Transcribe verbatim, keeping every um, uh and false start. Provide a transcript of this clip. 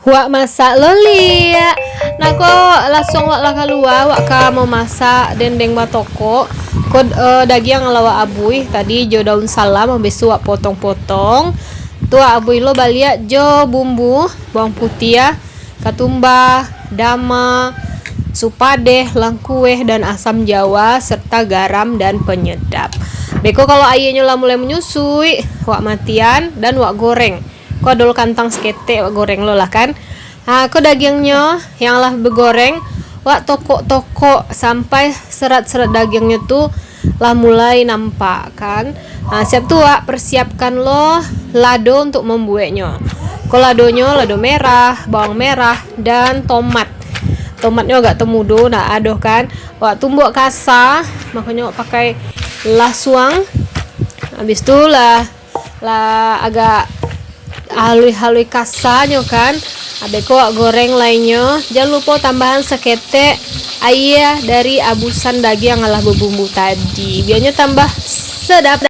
Wak masak lo liak. Nah, ko lasuang wak lah kalua, wak ka mamasak dendeng batokok. Ko, eh, dagiang lah wak abuih tadi jo daun salam, habis tu wak potong-potong. Tu wak abuih lo baliak jo bumbu, bawang putiah, katumbah, dama, supadeh, langkueh, dan asam jawa, serta garam dan penyedap. Beko kalau aianyo lah mulai manyusui, wak matian dan wak goreng. Ko ado lo kantang saketek, wak goreng lo lah kan. Ha, ko dagiangnyo yang lah bagoreng, wak tokok-tokok sampai serat-serat dagiangnyo tu lah mulai nampak kan. Ha, siap tu wak persiapkan lo lado untuk mambueknyo. Ko ladonyo, lado merah, bawang merah, dan tomat. Tomatnyo agak temudo, nah, adoh kan. Wak tumbuak kasa, makonyo wak pakai lasuang. Habis tu lah, lah agak halui-halui kasanyo kan. Abeko wak goreng lainyo. Jan lupo tambahan saketek aia dari abusan dagiang alah babumbu tadi. Bianyo tambah sedap.